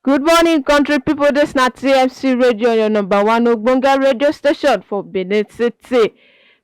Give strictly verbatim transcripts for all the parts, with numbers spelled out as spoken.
Good morning, country people. This na T M C Radio, your number one ogbonge radio station for Benin City.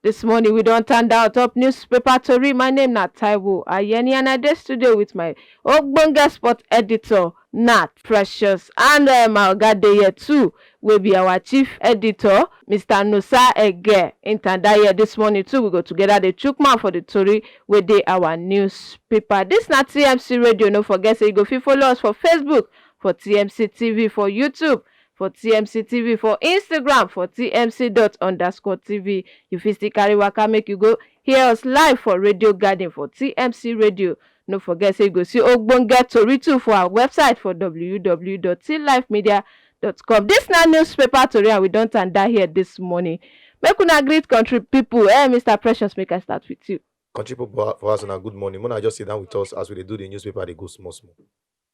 This morning, we don tanda on top newspaper tori. My name na Taiwo Ayeni, and I dey studio with my ogbonge sport editor, Nat Precious, and uh, my oga dey here too, wey be our chief editor, Mister Nosa Ege. Him tanda here this morning too. We go together dey chook mouth for the tori wey dey our newspaper. This na T M C Radio. No forget say you go fit follow us for Facebook for T M C T V, for YouTube for T M C T V, for Instagram for T M C dot underscore T V. You fit still carry waka make you go hear us live for Radio Garden for T M C Radio. No forget say you go see ogbonge tori too for our website for w w w dot t life media dot com. This na newspaper tori, and we don tanda here this morning. Make una greet country people. Eh, Mister Precious, make I start with you. Country people for house, una good morning. Una just sit down with us as we dey do the newspaper, dey go small small.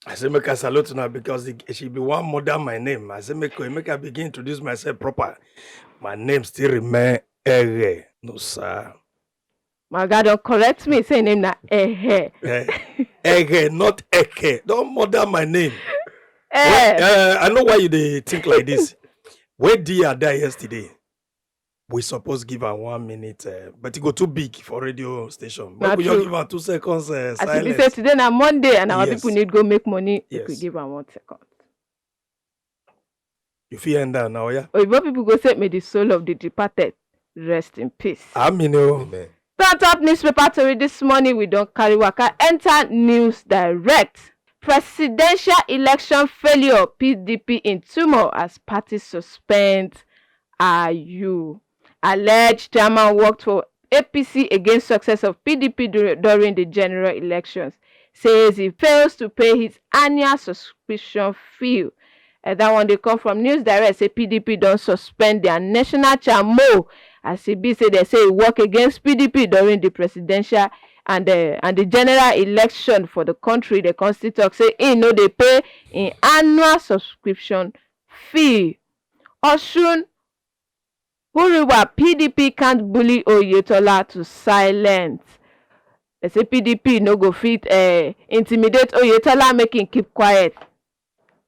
I say make I salute una because it, it should be one mother my name. I say make I, make I begin introduce myself proper. My name still remain Ere. No, sir. My oga don correct me, say him name na Ehe. Eh, Ere, not Eke. Don't murder my name. Eh. Well, uh, I know why you dey think like this. Where D I die yesterday? We suppose give am one minute, uh, but e go too big for radio station. Na Make we just true. Give am two seconds uh, As e be say silence. Today na Monday and our Yes. People need go make money, make we Yes. Give am one second. You fit end am now, yeah? Oyibo people go say, "May the soul of the departed rest in peace." Amen o. Amen. On top newspaper tori this morning, we don carry waka enter News Direct. Presidential election failure, P D P in turmoil as party suspend Ayu. Alleged chairman worked for A P C against success of P D P dur- during the general elections. Says he fails to pay his annual subscription fee. Uh, that one dey come from News Direct, say P D P don suspend their national chairman as e be say they say e work against P D P during the presidential and uh, and the general election for the country. They come still talk say e no dey pay im annual subscription fee. Osun Huriwa, P D P can't bully Oyetola to silence. They say P D P no go fit uh, intimidate Oyetola, make him keep quiet.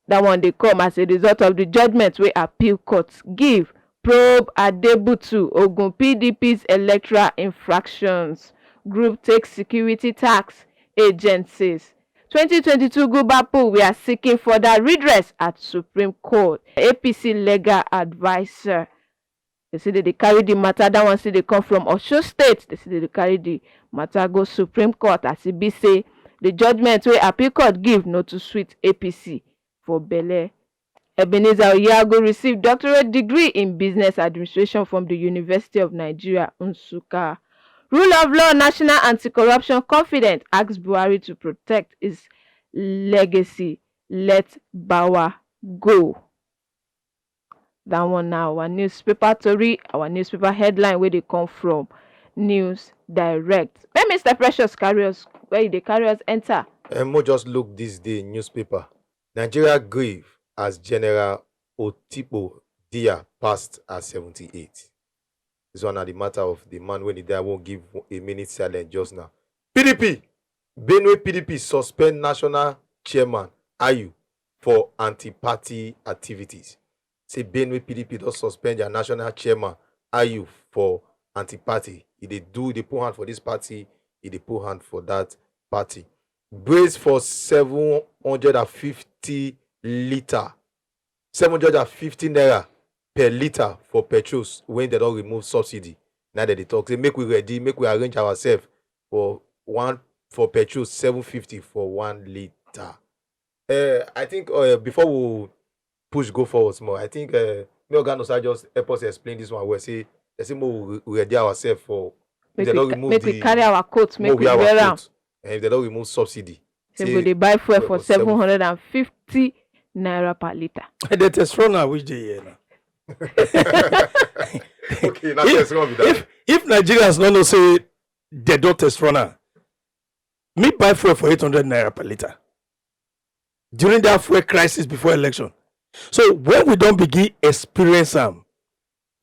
That one dey come as a result of the judgment wey appeal court give. Probe Adebutu, Ogun P D P's electoral infractions. Group take security tax agencies. twenty twenty-two Guba pool, we are seeking further redress at Supreme Court. A P C legal adviser. They say they dey carry the matter. That one say they come from Osun State. They say they dey carry the matter go Supreme Court as e be say the judgment wey appeal court give no too sweet A P C for belle. Ebenezer Oyago received doctorate degree in business administration from the University of Nigeria, Nsukka. Rule of law, National Anti-Corruption Confident asks Buhari to protect his legacy. Let Bawa go. That one now, our newspaper tori, our newspaper headline wey dey come from News Direct. Make Mister Precious carry us, where e dey carry us enter. And mo just look this day newspaper. Nigeria grieve as General Otipo Dia passed at seventy-eight. This one na the matter of the man wey dey die, won't give a minute silence just now. P D P, Benue P D P suspend national chairman Ayu for anti-party activities. Say Benue P D P don suspend their national chairman Ayu for anti-party. He dey do, dey put hand for this party, he dey put hand for that party. Brace for seven hundred and fifty litre, seven hundred and fifty naira per litre for petrols when they don remove subsidy. Now that they talk, say make we ready, make we arrange ourselves for one, for petrol seven fifty for one litre. Uh, I think uh, before we push go forward small, I think uh, me Oga Nosa just help us explain this one well. Say, they say make we re- ready ourselves for if Make they we don't ca- remove make the we carry our coat, make make we we have wear our am. Coat. And if they don't remove subsidy, Say we say go dey buy fuel fuel for for seven hundred and fifty naira per litre. The test runner which dey here now. Okay, now If, test run be that. if if Nigerians no know say they don test runner, me buy fuel for eight hundred naira per litre during that fuel crisis before election. So when we don begin experience am,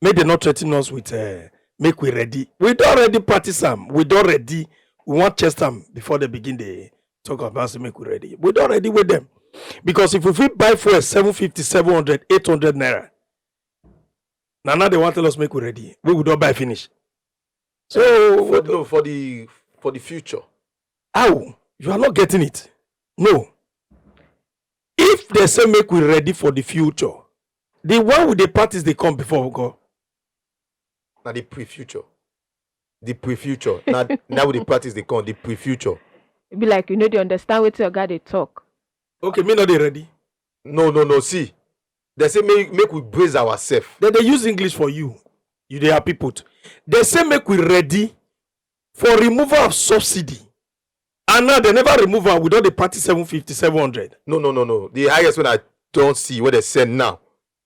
make dem no threaten us with uh, make we ready. We don already practice am. We don ready. We wan test am before they begin dey talk about say make we ready. We don ready with them. Because if we fit buy fuel seven fifty, seven hundred, eight hundred naira, na now they want tell us make we ready. We will not buy finish. So for, no, for the for the future. How? You are not getting it. No. If they say make we ready for the future, the one with the parties they come before we go. Now the pre-future. The pre-future. Now now with the parties they come, the pre-future. E be like you no dey understand wetin oga dey talk. Okay, me not they ready. No, no, no. See, they say make, make we brace ourselves. Then they use English for you. You they happy put. They say make we ready for removal of subsidy. And now they never remove am without the party seven fifty, seven hundred. No, no, no, no. The highest one I don't see what they send now.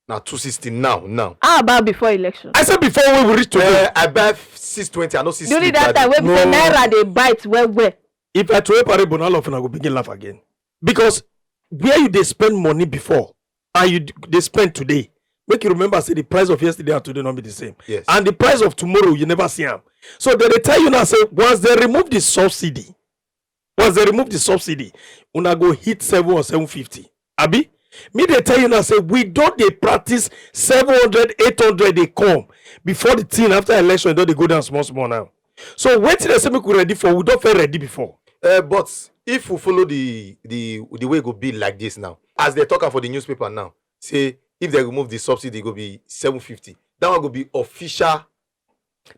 Now two sixty now, now. How about before election? I said before we reach today. Uh, I buy six twenty. I know six. During that time wey be say No. naira dey bite well well. If I throw a parable, all of una go begin laugh again. Because where you they spend money before and you d- they spend today, make you remember say the price of yesterday and today not be the same. Yes. And the price of tomorrow you never see am. So they, they tell you now say once they remove the subsidy, once they remove the subsidy, una go hit seven or seven fifty. Abi? Me they tell you now say we don't they practice seven hundred, eight hundred they come before the thing after election don't they go down small small now. So wetin they say make we ready for, we don't feel ready before. Uh, but if we follow the the the way it go be like this now, as they talk am for the newspaper now, say if they remove the subsidy, it go be seven fifty. That one go be official.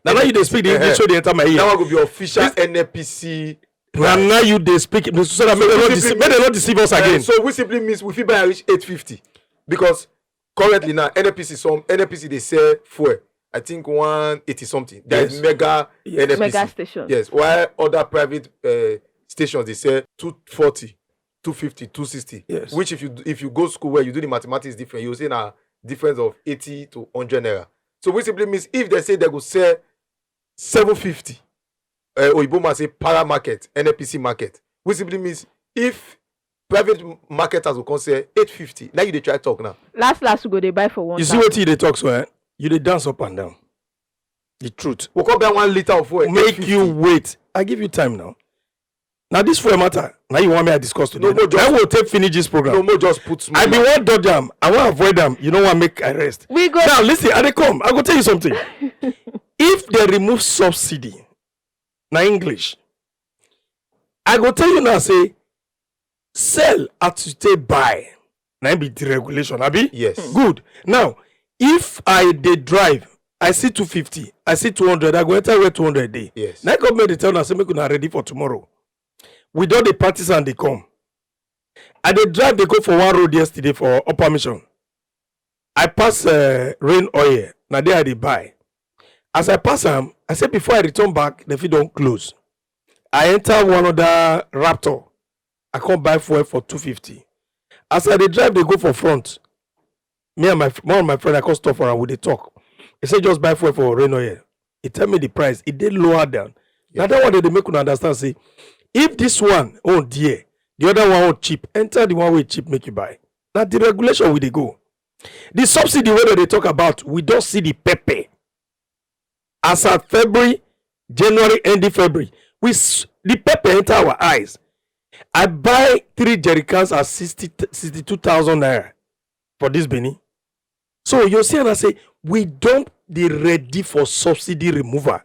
Now, now you they speak the English, so they enter my ear. That one go be official N N P C. Now, now you they speak, so that may they not deceive, may they not deceive us Uh, again. So we simply means we fit buy reach eight fifty, because currently now N N P C, some N N P C they sell fuel. I think one eighty something. There is Yes. mega N N P C. Mega station. Yes. While other private uh, stations they sell two forty, two fifty, two sixty. Yes. Which if you do- if you go school where you do the mathematics different, you say na difference of eighty to hundred naira. So we simply means if they say they go sell seven fifty, uh, Oyibo man say para market, N N P C market. We simply means if private m- marketers will come sell eight fifty, now you dey try talk now. Last last we go dey buy for one. You see what you they talk so, eh? You they dance up and down. The truth. We come buy one liter of fuel. Make eight fifty. You wait. I give you time now. Now this fuel matter. Now you want me to discuss today. No, no, just- I will take finish this program. No more just put small. I be one dodge am. I want avoid them. You know what make I rest. We go. Now listen, I dey come. I go tell you something. If they remove subsidy, na English. I go tell you now say sell as you take buy. Na im be the regulation, abi? Yes. Good. Now, if I dey drive, I see two fifty, I see two hundred, I go enter where two hundred dey. Yes. Na government dey tell una say make una ready for tomorrow. We don dey practice and dey come. I dey drive dey go for one road yesterday for Upper Mission. I pass uh, Rain Oil, na there I dey buy. As I pass am, I say before I return back, the fit don close. I enter one other Raptor. I come buy fuel for two fifty. As I dey drive dey go for front, me and my one of my friend, I come stop for am, we dey talk. He say just buy fuel for Rain Oil. He tell me the price. E dey lower down. Na that one dey dey make una understand say if this one own dear, the other one own cheap, enter the one wey cheap make you buy. Na the regulation we dey go. The subsidy wey dem dey talk about, we don see the pepper. As at February, January, ending February, we s- the pepper enter our eyes. I buy three jerrycans at sixty, sixty-two thousand naira for this Benin. So you see, and I say we don't dey ready for subsidy removal.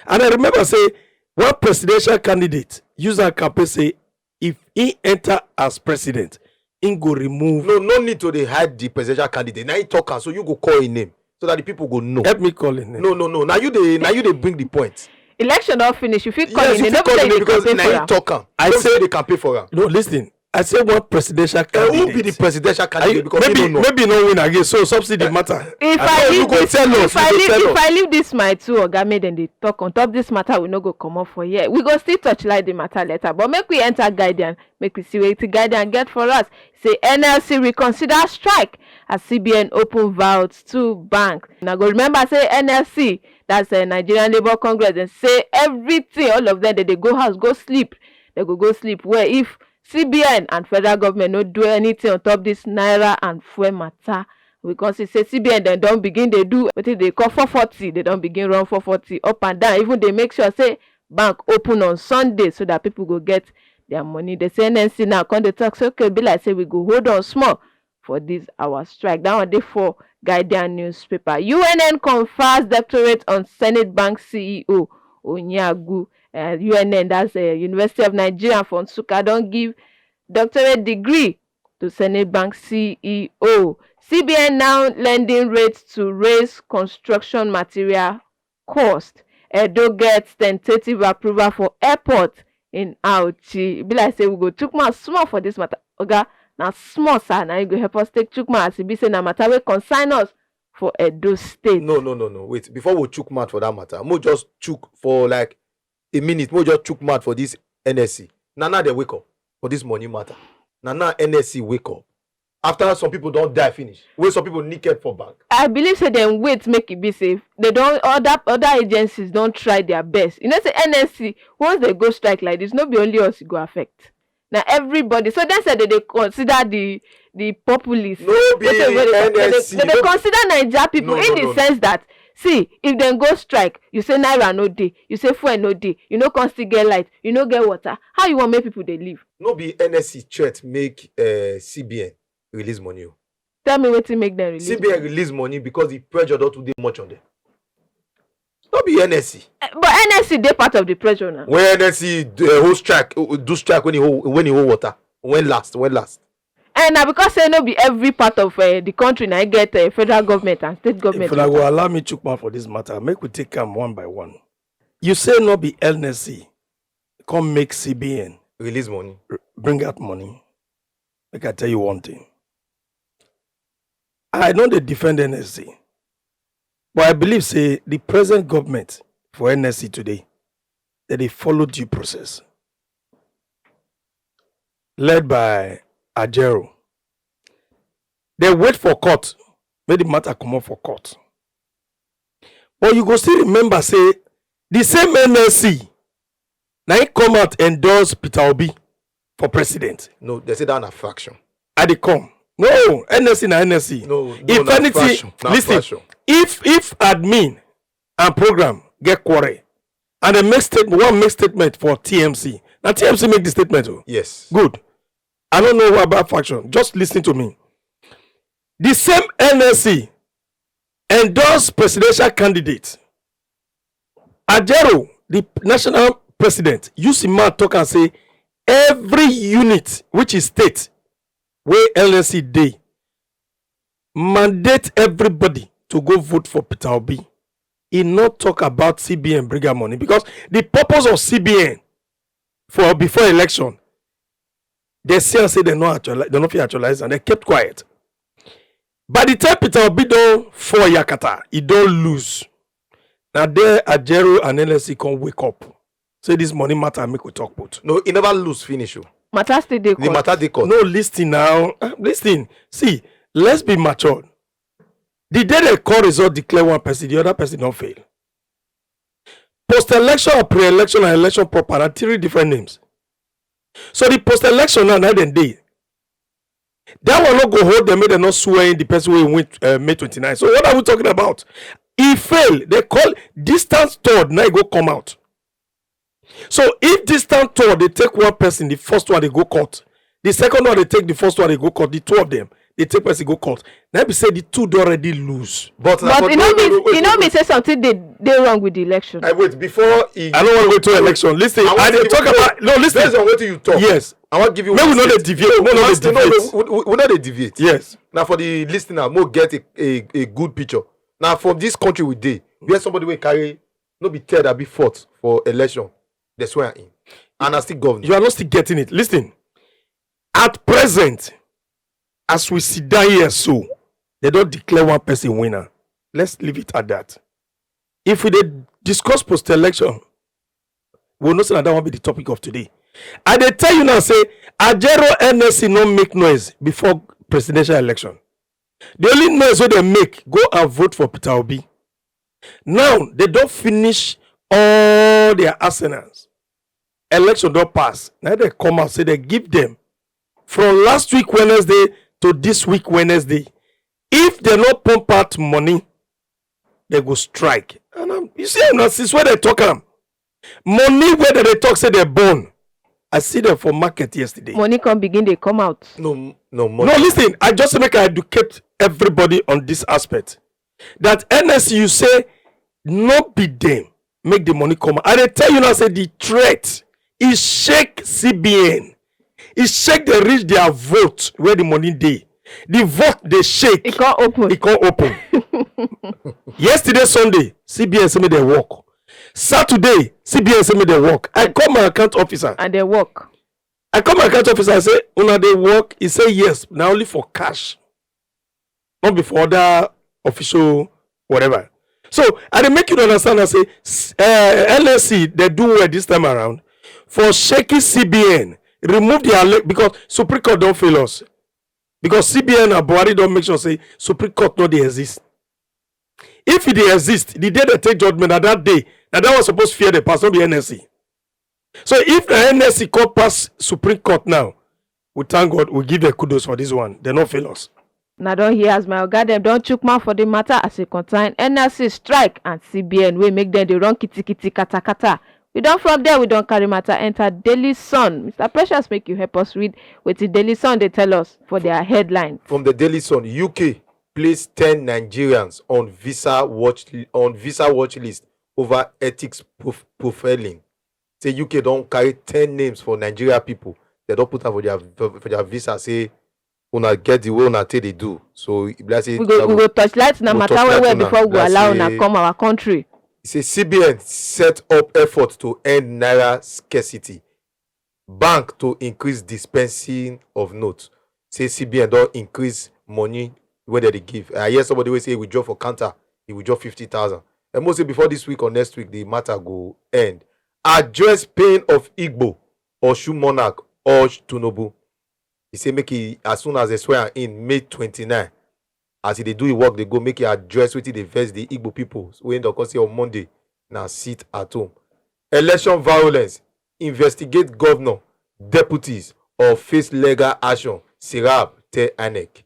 And I remember say one presidential candidate use that campaign say if he enter as president, he go remove. No, no need to dey hide the presidential candidate. Now he talk am, so you go call him name so that the people go know. Help me call him name. No, no, no. Now you dey now you dey bring the point. Election don finish. You fit call Yes, him. you You no fit call be him say name you because campaign now for he am. talk am. I No be say- say they campaign for am. No, listen. I say one presidential Uh, candidate. who be the presidential Are you- candidate? Because maybe you know. Maybe no win again. So subsidy matter. If I I know you leave go this, tell us. if I You go leave, tell if us. I leave this my two oga, make dem dey talk on top this matter. We no go comot for here. We go still torchlight the matter later, but make we enter Guardian. Make we see wetin Guardian get for us. Say N L C reconsider strike as C B N open vault to bank. Una go remember say N L C, that's uh, Nigerian Labour Congress, dem say everything, all of them, dem dey go house go sleep. Dem go go sleep well if C B N and federal government no do anything on top this naira and fuel matter. We come see say C B N dem don begin dey do wetin dey call four forty. Dem don begin run four forty up and down, even dey make sure say bank open on Sunday so that people go get their money. They say N S C now come dey talk say, okay, be like say we go hold on small for this our strike. That one dey for Guardian newspaper. U N N confers doctorate on Zenith Bank C E O Onyiagu. Uh, U N N, that's uh, University of Nigeria for Nsukka, don give doctorate degree to Zenith Bank C E O. C B N now lending rate to raise construction material cost. Edo get tentative approval for airport in Auchi. E be like say we go chook mouth small for this matter. Oga, na small, sir, na you go help us take chook mouth as e be say na matter wey concern us for Edo State. No, no, no, no. Wait. Before we chook mouth for that matter, mo just chook for like a minute. Mo just chook mouth for this N S C. Na now they wake up for this money matter. Na now N S C wake up. After some people don die finish, wey some people naked for bank. I believe say dem wait make e be safe. They don, other other agencies don try their best. You know say N S C, once they go strike like this, no be only us e go affect. Na everybody. So dem say they dey consider the the populace. No be They say, well, they, they, N S C, they, they no be consider Naija people No, in no, the no, no. sense that, see, if dem go strike, you say naira no dey, you say fuel no dey, you no come still get light, you no get water. How you wan make people dey live? No be N S C threat make uh, C B N release money o. Tell me wetin make dem release C B N money. Release money because the pressure don too dey much on them. No be N S C. Eh, but N S C dey part of the pressure now. When N S C uh, hold strike, uh, do strike when he hold, when he hold water. When last? When last? And na because say no be every part of uh, the country na e get uh, federal government and state government. If una go allow me chook mouth for this matter, make we take am one by one. You say no be N S C come make C B N Release money. Bring out money. Make I tell you one thing. I no dey defend N S C, but I believe say the present government for N S C today, that they follow due process, led by Ajero. They wait for court, make the matter come up for court. But you go still remember say the same N S C na he come out endorse Peter Obi for president. No, they say that na faction. I dey come. No, N S C na N S C. No, no, If na anything, faction. Na listen, faction. If if admin and program get quarrel and they make statement, one make statement for T M C. Now T M C make the statement. Oh. Yes. Good. I don't know what about faction. Just listen to me. The same N S C endorse presidential candidate. Ajero, the national president, use him mouth talk and say every unit which is state where N S C dey mandate everybody to go vote for Peter Obi. He not talk about C B N bring am money because the purpose of C B N for before election, they see and say they no actualize, they no fit actualize, and they kept quiet. By the time Peter Obi don fall yakata, he don lose. Now there Ajero and N S C come wake up. Say this money matter make we talk put. No, he never lose finish. Oh. Matter still dey The court. Matter dey court. No, listen now. Ah, listen. See, let's be matured. The day they call result declare one person, the other person don't fail. Post election, pre election, and election proper are three different names. So the post election now, now then day. That one not go hold them, make them not swear in the person wey win uh, May twenty-nine. So what are we talking about? He fail. They call distance third. Now he go come out. So if distance third, they take one person, the first one they go court. The second one they take the first one they go court. The two of them they take person go court. Now be say the two don already lose. But na But for you know no, no, no, me, wait, you know wait, me wait. say something they they wrong with the election. I wait before he. I don't want to go to election. Listen, I want I to dey give talk you about no. Listen, Based on what you talk. Yes. I want give you. Make we no dey deviate. No, no, no, no, dey no, deviate. We, we, we no dey deviate. Yes. Now for the listener, mo get a, a, a good picture. Now for this country we dey, where somebody will carry no be third, I be fourth for election. They swear in, and I still governor. You are not still getting it. Listen, at present, as we sit down here, so they don't declare one person winner. Let's leave it at that. If we dey discuss post election, we know say na that one be the topic of today. I dey tell you now, say Ajero N S C no make noise before presidential election. The only noise wey they make, go and vote for Peter Obi. Now they don't finish all their arsenals. Election don't pass. Now they come out say they give them from last week Wednesday to this week Wednesday. If they not pump out money, they go strike. And um, you see, now since where they talk am, money where they talk say they burn. I see them for market yesterday. Money come begin dey come out. No, no money. No, listen, I just make I educate everybody on this aspect. That N S C, you say no be them make the money come out. I dey tell you now, say the threat is shake C B N. E shake dem reach their vote where the money dey. The vote dey shake. E come open. E come open. Yesterday Sunday, C B N say make dem work. Saturday, C B N say make dem work. I call my account officer. And dem work. I call my account officer, I say, "Una dey work?" He say, "Yes, na only for cash, not be for other official whatever." So I dey make you understand, I say, uh, N S C, they do well this time around for shaking C B N, remove their leg, because Supreme Court don't fail us. Because C B N and Buhari don't make sure say Supreme Court no dey exist. If e dey exist, the day they take judgment, na that day, na that one suppose fear the pass, no be N S C. So if na N S C come pass Supreme Court now, we thank God, we give them kudos for this one. They no fail us. Na don hear as my oga dem don chook mouth for the matter as e concern N S C strike and C B N wey make dem dey run kitikiti katakata. We don from there, we don carry matter enter Daily Sun. Mister Precious, make you help us read wetin Daily Sun dey tell us for their headline. From the Daily Sun, U K place ten Nigerians on visa watch on visa watch list over ethics prof- profiling. Say U K don carry ten names for Nigeria people. They don put am for their for their visa. Say una get the way una take dey do. So e be like say we go we go torchlight na matter well well before we go allow una come our country. E say C B N set up effort to end naira scarcity. Bank to increase dispensing of notes. Say C B N don increase money wey dem dey give. I hear somebody wey say e withdraw for counter, e withdraw fifty thousand. And most say before this week or next week, the matter go end. Address pain of Igbo, Osun monarch urge Tinubu. He say make e, as soon as they swear am in May twenty-nine, as e dey do e work dey go, make e address wetin dey vex the Igbo people wey dem come say on Monday na sit at home. Election violence, investigate governor, deputies or face legal action, Sirab tell INEC.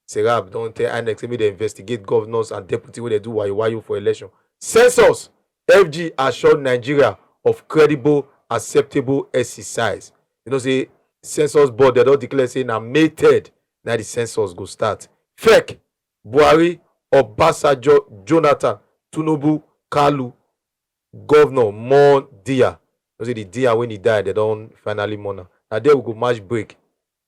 Sirab don tell INEC say make dem investigate governors and deputy wey dey do wayo wayo for election. Census, F G assure Nigeria of credible, acceptable exercise. You know say census board dem don declare say na May third na the census go start. Fake, Buhari, Obasanjo, Jonathan, Tinubu, Kalu, governor mourn Dia. You know say the Dia when he died, they don finally mourn am. Na there we go match break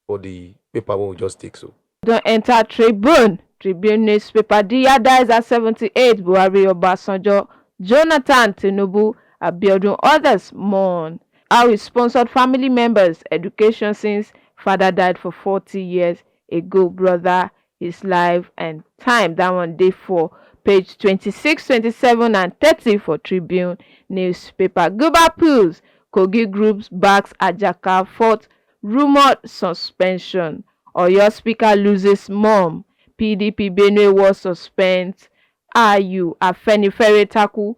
for the paper wey we just take so. Don enter Tribune. Tribune newspaper. Dia dies at seventy-eight. Buhari, Obasanjo, Jonathan, Tinubu, Abiodun, others mourn. How he sponsored family members education since father died for forty years ago. Brother, his life and time. That one dey for page twenty-six, twenty-seven and thirty for Tribune newspaper. Global Pulse. Kogi groups backs Ajaka fourth rumored suspension. Oyo speaker loses mom. P D P Benue war suspends. Ayu Afenifere tackle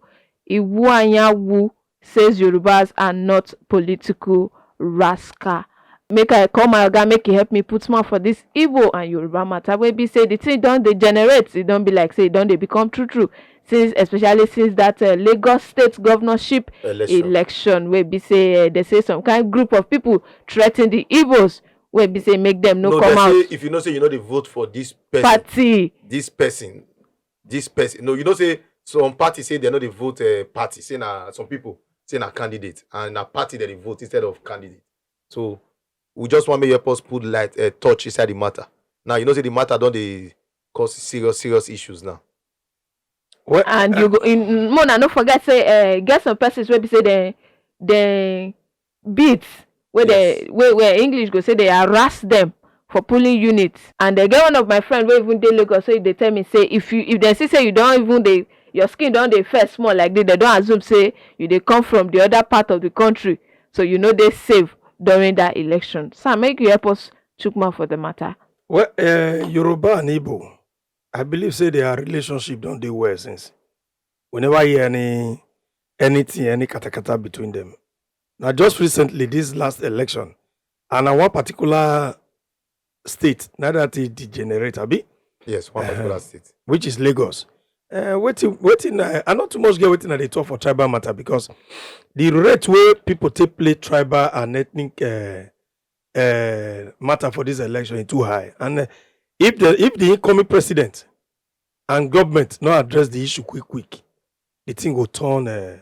Iwuanyanwu, says Yorubas are not political rascal. Make I call my oga, make he help me put mouth for this Igbo and Yoruba matter wey be say the thing don dey generate, e don be like say e don dey become true true since, especially since that uh, Lagos State governorship election, election wey be say uh, they say some kind group of people threaten the Igbos wey be say make them no, no come out. Say if you know say you no dey vote for this person, party, this person, this person, no, you know say some party say they no dey vote uh, party, say na some people say na candidate and na party dem dey vote instead of candidate. So we just wan make you help us put light uh, touch inside the matter. Now you know say the matter don dey cause serious serious issues now. Well, and uh, you go in more na no forget say uh, get some persons wey be say dem dem beat wey dey wey wey English go say dey harass dem for polling unit. And dem get one of my friend wey even dey Lagos, so e dey tell me say if you if dem see say you don even dey your skin don dey fair small like this, dem don assume say you dey come from the other part of the country, so you no dey safe during that election. Sam, make you help us chook mouth for the matter. Well, uh, Yoruba and Igbo, I believe say their relationship don dey well since. We never hear any anything, any katakata between them. Now, just recently, this last election, and na one particular state, now that it degenerate, abi? Yes, one particular uh, state, which is Lagos. Uh, wetin wetin I, I not too much get wetin I dey talk for tribal matter, because the rate wey people take play tribal and ethnic uh, uh, matter for this election is too high, and uh, if the if the incoming president and government no address the issue quick quick, the thing go turn uh,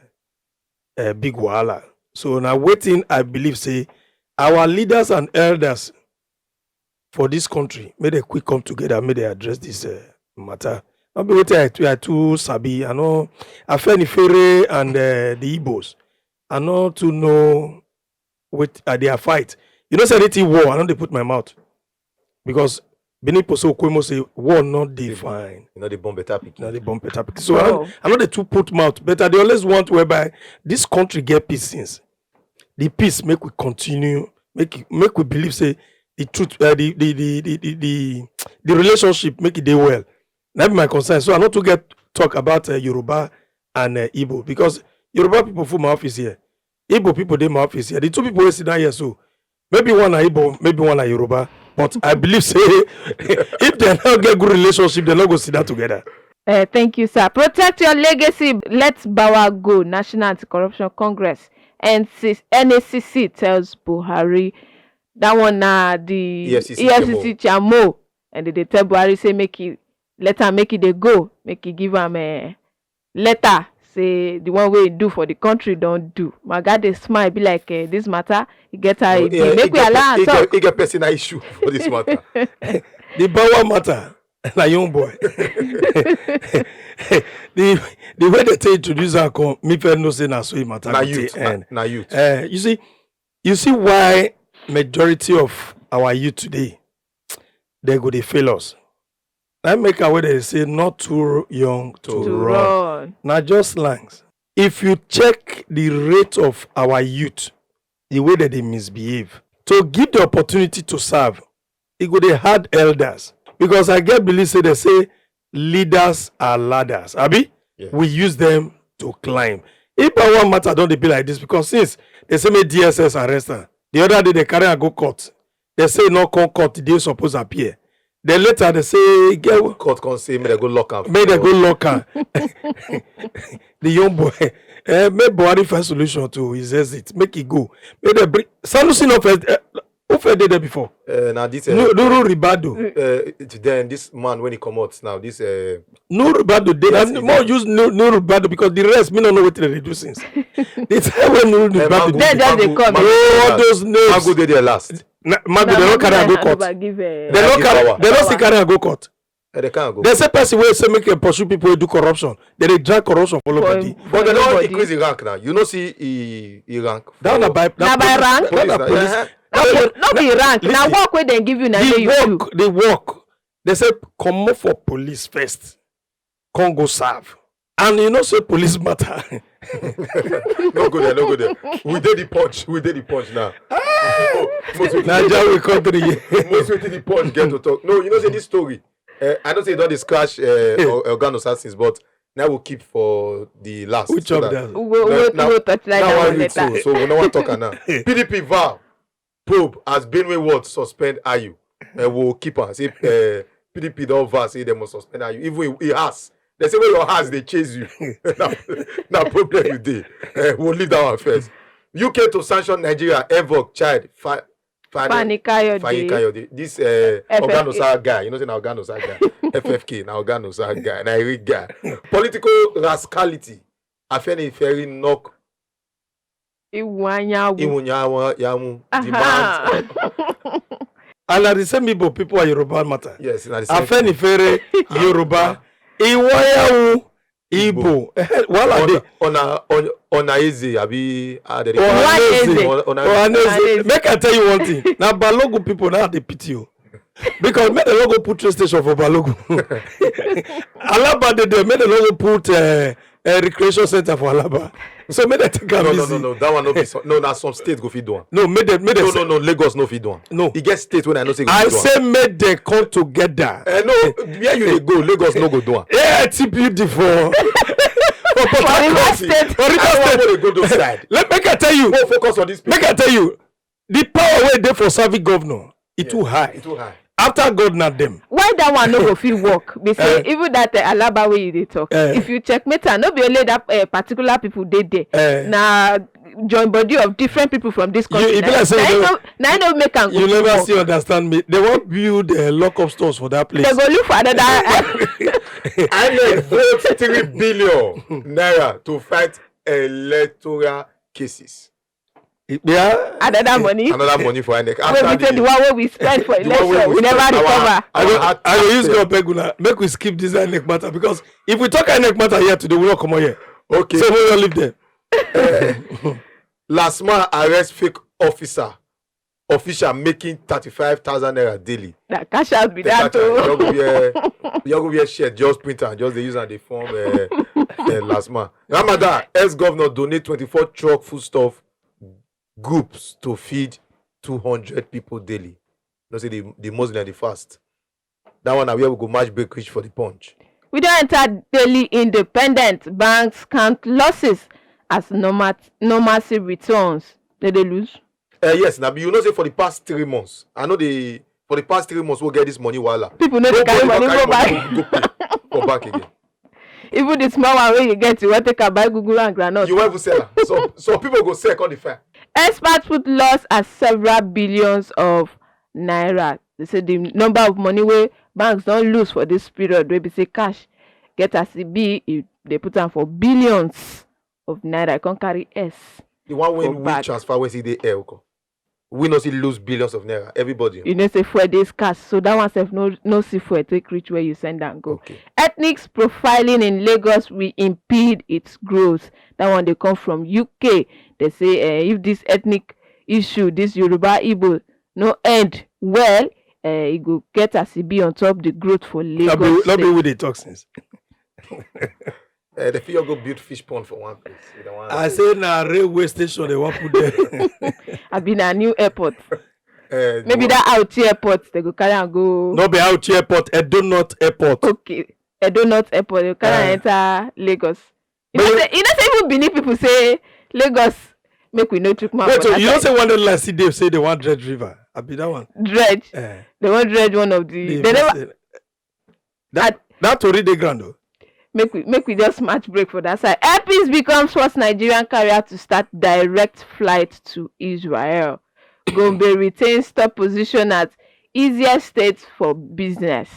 a big wahala. So na wetin I believe say our leaders and elders for this country, make they quick come together, make they address this uh, matter. Not be wetin I too, I too sabi. I know Afenifere and uh, the Igbos. I no too know what are their fight. You know, say anything war, I no dey put my mouth, because Benin Poso Okwemo say war not dey fine. You know they bomb better pikin. Now they bomb better pikin. So I no, I no dey too put mouth, but I dey always want whereby this country get peace since. The peace make we continue, make it- make we believe say the truth, uh, the, the, the, the, the, the, the relationship make it dey well. That be my concern. So I not to get talk about uh, Yoruba and uh, Igbo, because Yoruba people for my office here, Igbo people dey my office here. The two people wey sit down here, so maybe one na Igbo, maybe one na Yoruba. But I believe say if they no get good relationship, they no go sit down together. Uh, thank you, sir. Protect your legacy. Let Bawa go. National Anti-Corruption Congress, N C, N A C C, tells Buhari. That one na the E F C C E F C C chamo, and they dey tell Buhari say make he let am make he dey go, make he give am a letter say the one wey he do for the country don do. My guy dey smile be like uh, this matter. He get how he be. Make we allow am He talk. Get, he get personal issue for this matter. The power matter. Na young boy. The the way they take introduce am come, me first know say na so e matter Na go take youth. Na, end. Na youth. Uh, you see, you see why majority of our youth today they go dey fail us. Na make am wey they say not too young to, To run. Run. Na just slangs. If you check the rate of our youth, the way that they misbehave, to give the opportunity to serve, e go dey hard elders, because I get believe say they say leaders are ladders. Abi Yeah. We use them to climb. If I want matter don dey be like this, because since they say make D S S arrest am, the other day they carry am go court. They say no come court, they suppose appear. Then later they say get Court come say make they go lock am. make they go lock am. The young boy, eh, make Buhari find solution to his exit, make e go. Make they bring Sanusi no first. Eh, who first dey there before? Uh, now this. Uh, Nu- Nuru Ribadu. uh, then this man when he come out now, this uh, Nuru Ribadu dey. Yes, And he more dey. Use Nu- Nuru Ribadu because the rest me no know wetin they dey do since. The time when Nuru Eh, Ribadu Magu- dey. Dem just dey Magu- come. Magu- All those names. Magu dey there last. Na- Magu, they no carry am go court. Give, uh, They no Give carry. power. They no still carry am go court. Eh, they can't go. They say person wey say make dem pursue people wey do corruption, they dey drag corruption follow For- body. But they don't Nobody. Increase the rank now. You know, see, he, he rank. That na for- by Na by rank? That na Police, police. eh, No be, no be rank. Na Listen. Work wey dem give you na The say you do. work, the work. They say comot for police first, come go serve. And you know say police matter. No go there, no go there. We did the punch. We did the punch now. Most wetin- Nigeria we country. Most wetin the punch get to talk. No, you know say this story. Uh, I know say you don dey scratch uh, Organo Assassins, but now we'll keep for the last. Which so of that- them? We go No, wait, now- we go touch like now that I one read later. So, so we no want talk now. P D P vow probe as Benue ward suspend Ayu. Uh, we'll keep am. Say uh, P D P don vow say they must suspend Ayu. Even he, he has. They say when your house they chase you. Now, now problem you dey. Uh, we'll leave that one first. U K to sanction Nigeria, Evoc child. Fi- Fani- Fani Kayode. Fani Kayode. This uh, F F K. Organo Sar guy. You know say na Organo Sar guy. F F K, na Organo Sar guy. Na Eric guy. Political rascality. Afeni Ferry knock Iwuanyanwu. Iwunyawa Yamu Aha. demands. And at the same Igbo people are Yoruba matter. Yes, na the same thing. Afenifere Yoruba, Iwayawu Igbo. Eh, Wahala dey. Ona Ona Ona Eze abi how they dey Ohaneze. Ona- Ona- Ohaneze. Ohaneze. Make I tell you one thing. Na Balogun people now dey pity you. Because make dem no go put train station for Balogun. Alaba dey there, make dem no go put uh, a recreation center for Alaba. So make dem take am No, easy. no, no, no. That one no be so, no. Na some state go fit do am. No, make dem make dem No, say- no, no. Lagos no fit do am. No. E get state wey I know say go I fit do am. say make dem come together. Eh, no, where you dey go, Lagos no go do am. A I T P D for for Port Rivers Harcourt. State. For Rivers I State. Wan dey go those side. Let make I tell you. Go focus on this place. Make I tell you. The power wey dey for serving governor, e too high. E too high. after God na dem. Why that one no go fit work? Be say Eh. Even that uh, Alaba wey you dey talk, Eh. If you checkmate am, no be only that uh, particular people dey there. Eh. Na join body of different people from this You- country. e be like say Na you im never- no- na im no make am go You fit never work. Still understand me. They wan build uh, lock-up stores for that place. They go look for another. INEC vote three billion naira to fight electoral cases. Yeah. Another money. Another money for INEC. Wey be say the one wey we spend for The one wey election, we we never spend our- recover. I go, our I go use taxpayer. God beg una. Make we skip this INEC matter, because if we talk INEC matter here today, we not come on here. Okay. So we will leave them. Last man arrest fake officer, official making thirty-five thousand naira daily. Na cash out be They that catch am. You o. go wear, you go wear shirt, just print and just they use and they form uh, uh, last man. Ramadan, ex-governor donate twenty-four truck foodstuff groups to feed two hundred people daily. No say the the Muslim and the fast. That one na where we go match break reach for the punch. We don enter daily independent. Banks count losses as normal normalcy returns. They dey lose. Uh, yes, now you know say for the past three months, I know the for the past three months we'll get this money wahala. People no dey carry money go Nobody back. wan carry money go pay for bank again. Even the small one wey you get, you wan take am buy guguru and groundnut. You wan even sell am. So so people go sell come the fine. Experts put loss at several billions of naira. They say the number of money wey banks don lose for this period wey be say cash get as e be, e dey put am for billions of naira. E come carry S. The one wey For we back. Transfer wey see dey air, okay. We no see lose billions of naira. Everybody. You know say fuel dey scarce, so that one sef no no see fuel take reach where you send am go. Okay. Ethnic profiling in Lagos will impede its growth. That one dey come from U K. They say uh, if this ethnic issue, this Yoruba Igbo, no end well, uh, e go get as e be on top the growth for No Lagos. be, no be State. We dey talk since. Uh, the fit go build fish pond for one place. You don't want I say na railway station they wan put there. Abi na new airport. uh, Maybe that Auchi airport they go carry and go. No be Auchi airport, Edo North airport. Okay. Edo North airport, they carry Eh. and enter Lagos. You But know, you- say, you know, say even Benin people say Lagos, make we no chook mouth. Wait, for so you know that say one day like see Dave say they wan dredge river. Abi that one. side. Dredge. Eh. They wan dredge one of the. The They never. That that tori dey ground o. Make we make we just match break for that side. Air Peace becomes first Nigerian carrier to start direct flight to Israel. Gombe retains top position as easiest state for business.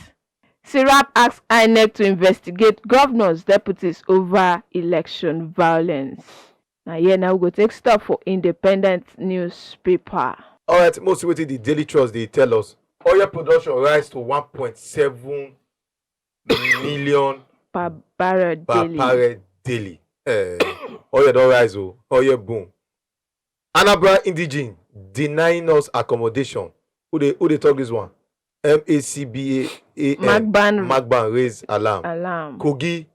Sirap asks INEC to investigate governors, deputies over election violence. Now here now we go take stop for independent newspaper. All right, most wetin the Daily Trust dey tell us. Oil production rise to one point seven million Per barrel per daily. barrel daily. Uh, oil don rise o, oil boom. Anambra indigene denying us accommodation. Who dey who dey talk this one? M A C B A A N. Magban. Magban raise alarm. Alarm. Kogi,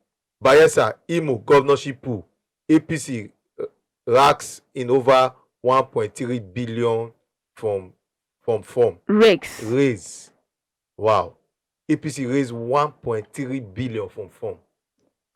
Bayelsa, Imo governorship pool. A P C uh, racks in over one point three billion from from form. Rakes. Raise. Wow. A P C raise one point three billion from form.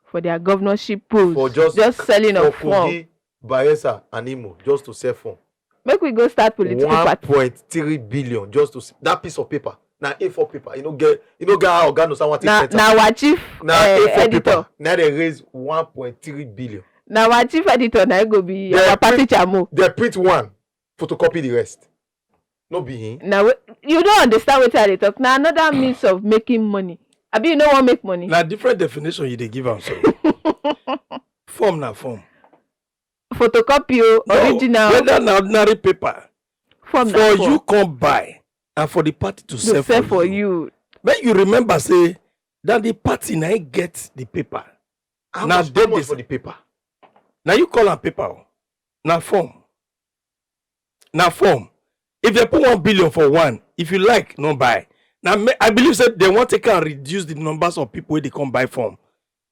For their governorship polls. For just just selling for of form. Kogi, Bayelsa and Imo just to sell form. Make we go start political One party. Point three billion just to s- that piece of paper. Na A four paper. You know get you know get how Oga Nosa want to Na print am. na our chief Na uh, A four editor. Paper. Now they raise one point three billion. Na our chief editor na go be They our party print- chamo. They print one, photocopy the rest. No be him. Na we, you don't understand what I dey talk. Na another means of making money. Abi you no wan make money? Na different definition you dey give am so. Form na form. Photocopy o, No, original. Whether na ordinary paper Form for na form. You come buy and for the party to To sell, sell for for you. You. Make you remember say that the party na im get the paper. How Na much, dem how much dey for the paper? Now you call am paper o. Na form. Na form. If they put one billion for one, if you like, no buy. Now me- I believe say they want to can reduce the numbers of people wey dey come buy form,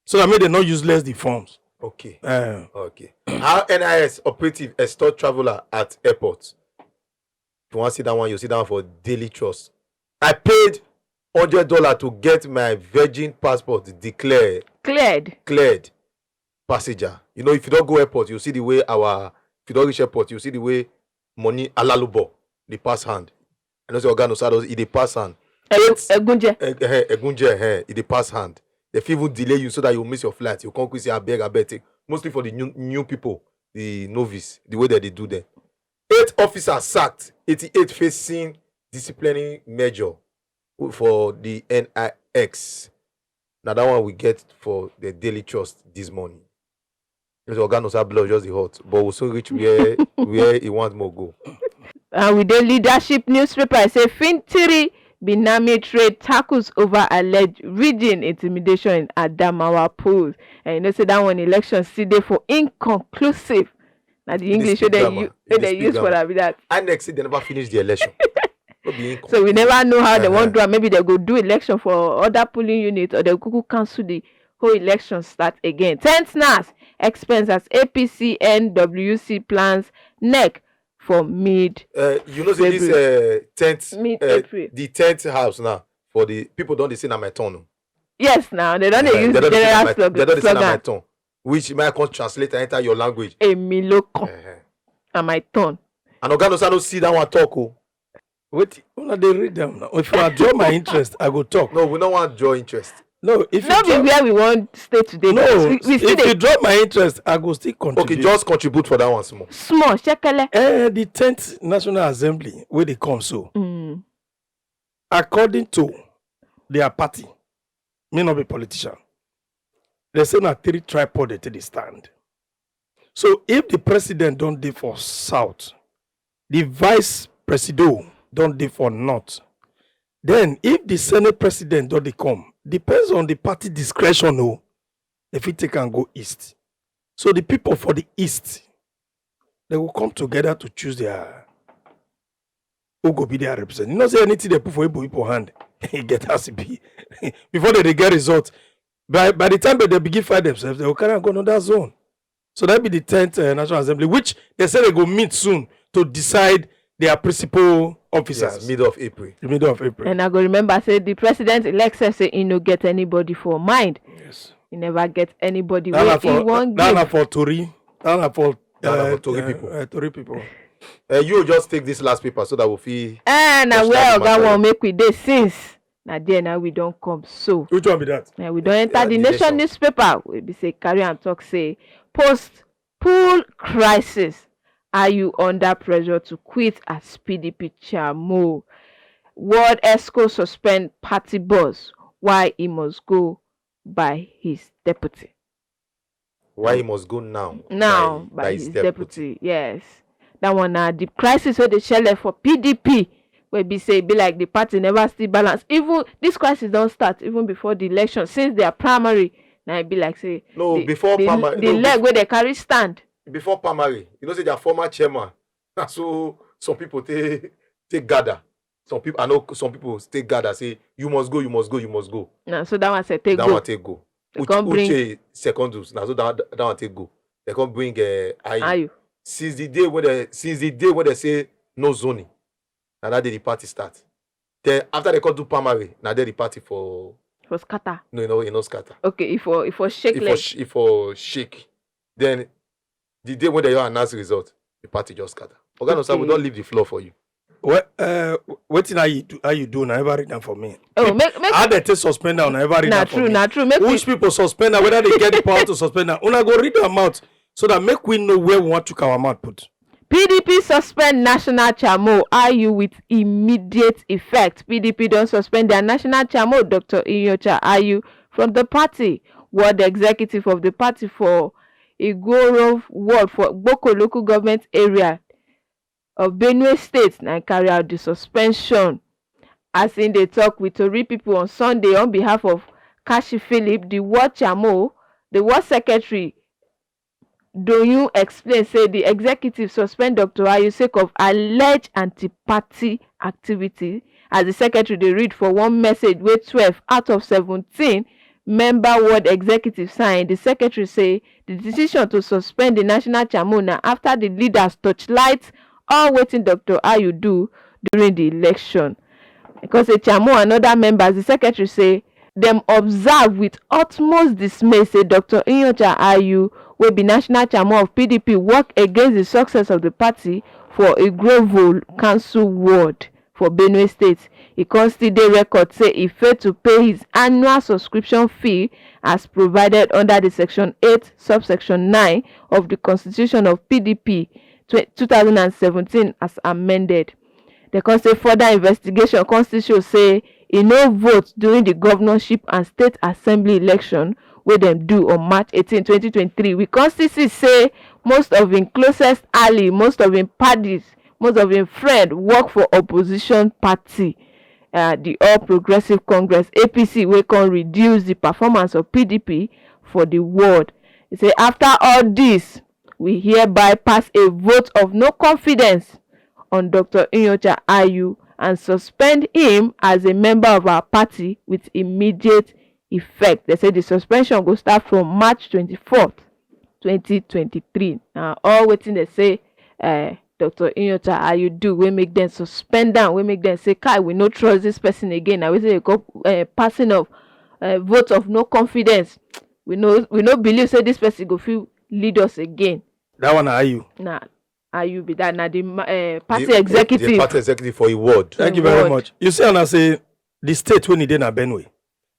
so that make they not useless the forms. Okay. Uh, Okay. How N I S operative extort traveler at airport. If you want to see that one, you see that one for Daily Trust. I paid hundred dollar to get my virgin passport declared Cleared. Cleared. Passenger. You know, if you don't go airport, you see the way our if you don't reach airport, you see the way money alalubo they pass hand. I know say Oga Nosa does e dey pass hand. Eight Egunje. Eh, eh, Egunje, eh, e dey pass hand. They fit even delay you so that you miss your flight. You come quick say, "Abeg, abeg, take." Mostly for the new, new people, the novice, the way that they do them. Eight officers sacked, eighty-eight facing disciplinary measure for the N I X. Now that one we get for the Daily Trust this morning. This Oga Nosa blood just the hot, but we'll soon reach where where he wants more go. And with the leadership newspaper, I say Fintiri Binami trade tackles over alleged rigging intimidation in Adamawa polls. And you know say that one election still dey for inconclusive. Na the English wey they use for that be that. INEC say they never finish the election. So we never know how they want to do am. Maybe they go do election for other polling units or they go cancel the whole election start again. Ten th NAS expense as A P C N W C plans NEC for mid. Uh, you know, say this uh, tenth, mid April. The tenth house now for the people don't they say na my turn. Yes, now they don't uh, use the general slogan. They don't say na my turn, which might come translate and enter your language. Èmi ló kàn. Uh-huh. Na my turn. And Oga Nosa no see that one talk. Oh. Wait, una dey read them now. If you draw my interest, I go talk. No, we don't want draw interest. No, if no be where we want stay today. No, we, we if you draw my interest, I go still contribute. Okay, just contribute for that one small. Small, shekele. Eh, the tenth National Assembly where they come so. Mm. According to their party, may not be politician. They say na three tripod they take dey stand. So if the president don't dey for south, the vice presido don't dey for north, then if the senate president don't dey come, depends on the party discretion. Oh, if he take and go east, so the people for the east, they will come together to choose their who go be their representative. You know say anything they put for Igbo people hand, e get as e be. Before they, they get result, by by the time that they begin fight themselves, they will carry and go another zone. So that be the tenth uh, National Assembly, which they say they go meet soon to decide their principal officers. Yes, middle of April. The middle of April. And I go remember say the president elect say he no get anybody for mind. Yes. He never get anybody where he won't give. For Tori. That for uh, Tori uh, people. Uh, Tori people. Uh, you just take this last paper so that we'll feel. Eh, na where Oga wan make we dey since. Na there now we don't come so. Which one be that? Now we don't enter uh, the, the nation, nation newspaper. We be say carry and talk say post pool crisis. Are you under pressure to quit as P D P chairmo? World Exco suspend party boss. Why he must go by his deputy? Why he must go now? Now by, by, by his, his deputy. deputy. Yes, that one na the crisis wey dey shele for P D P. Wey be say e be like the party never still balance. Even this crisis don start even before the election, since their primary. Na e be like say no the, before the, primary, the no, leg wey dey carry stand. Before primary, you know say their former chairman. Na so some people take take gather. Some people, I know some people take gather say you must go, you must go, you must go. Na so that one say take that go. That one take go. Uche, bring... Uche Secondus, na so that, that one take go. They come bring uh, Ayu. Ayu. Since the day when they since the day when they say no zoning, na that day the party start. Then after they come do primary, na there the party for for scatter. No, you know, you know scatter. Okay, if for if for shake if leg. For sh- if for shake, then the day when they announce the result, the party just scatter. Oga, okay. No, sir, we don't leave the floor for you. Well, uh, wetin how you do? How you do? Na ever read am for me. Oh, make make. How they take suspend am? Na ever read am for me. Na true, na true. Make which people suspend am? Whether they get the power to suspend am? Una go read am out so that make we know where we want to our mouth put. P D P suspend national chairmo Ayu with immediate effect. P D P don suspend their national chairmo, Doctor Inyocha Ayu, from the party. Ward executive of the party for Igoro ward for Gboko local government area of Benue State na carry out the suspension. As im dey talk with tori people on Sunday on behalf of Kashi Philip, the ward chairmo, the ward secretary, Doyun explain say the executive suspend Doctor Ayu sake of alleged anti-party activity. As the secretary dey read for one message wey twelve out of seventeen member ward executive sign, the secretary say the decision to suspend the national chairmo na after the leaders torchlight all wetin Doctor Ayu do during the election. Because say chairmo and other members, the secretary say dem observe with utmost dismay say Doctor Inyocha Ayu, wey be national chairmo of P D P, work against the success of the party for Igrovol Council Ward for Benue State. E come still dey record say e fail to pay his annual subscription fee as provided under the section eight, subsection nine of the constitution of P D P tw- two thousand and seventeen as amended. Dem come say further investigation come still show say e no vote during the governorship and state assembly election wey dem do on March eighteen, twenty twenty-three. We come still see say most of im closest ally, most of im paddies, most of im friend work for opposition party, uh, the All Progressive Congress, A P C, wey come reduce the performance of P D P for the world. E say after all this, we hereby pass a vote of no confidence on Doctor Nyocha Ayu and suspend him as a member of our party with immediate effect. They say the suspension go start from March twenty-fourth, twenty twenty-three. Now, all wetin they say, uh, Doctor Nyocha Ayu do, we make them suspend down, we make them say, "Kai, we no trust this person again." Now we say they go uh, passing of uh, vote of no confidence. We no we no believe say this person go fit lead us again. That one are you? Nah, are you be that? Now the uh, party The- executive. The party executive for a ward. Thank you Word. Very much. You see, and I say the state when e dey na Benue,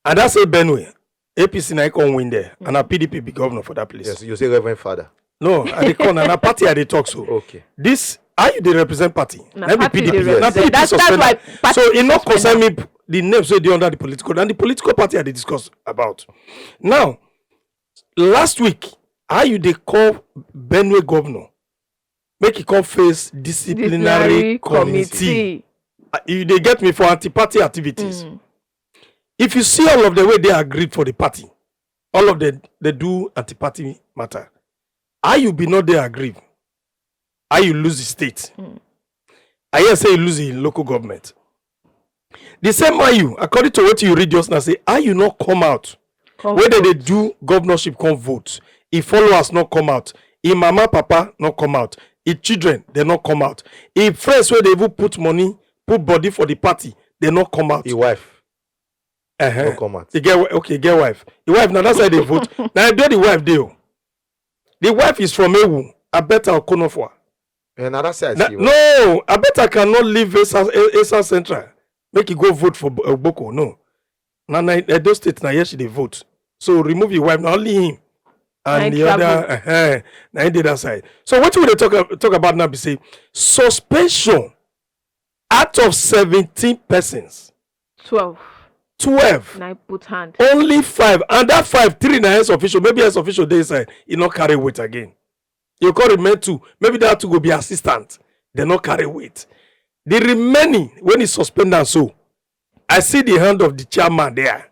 and I say Benue, A P C na e come win there, and na P D P be governor for that place. Yes, you say Reverend Father. No, I dey call na na party I dey talk so. Okay. This how you dey represent party? Na Na be party P D P. dey Na represent. P D P That's, that's why suspend. Party So e no suspend concern am. Me the names wey dey under the political, and the political party I dey discuss about. Now, last week, how you dey call Benue governor make e come face disciplinary, Disciplinary committee? committee. Uh, you dey get me for anti-party activities. If you see all of the way they agreed for the party, all of them they do anti-party matter. How you be not there agree? How you lose the state? I hear say you lose the local government. The same man you, according to what you read just now, say how you not come out. Come Whether they vote. Do governorship, come vote. If followers not come out, if mama papa not come out, if children they not come out, if friends where they even put money, put body for the party, they not come out. Your wife Uh-huh. no come out. You get wi- okay, get wife. The wife now that's how they vote. Now I bet the wife deal. The wife is from Ewu. I bet I'll come for. And another side, Na- see, No, I bet I cannot leave Esa, Esa Central. Make you go vote for Bo- uh, Boko. No. Now, now Edo State now yes she dey vote. So remove your wife. Now only him and Nine the other. Uh, now he did that side. So what we dey talk ab- talk about now? Be say suspension out of seventeen persons, Twelve. Twelve, Now I put hand. Only five, and that five, three na ex officio. Maybe ex officio dey inside, e no carry weight again. You call remain two, maybe that two go be assistant. They no carry weight. The remaining, when he suspend am so, I see the hand of the chairman there.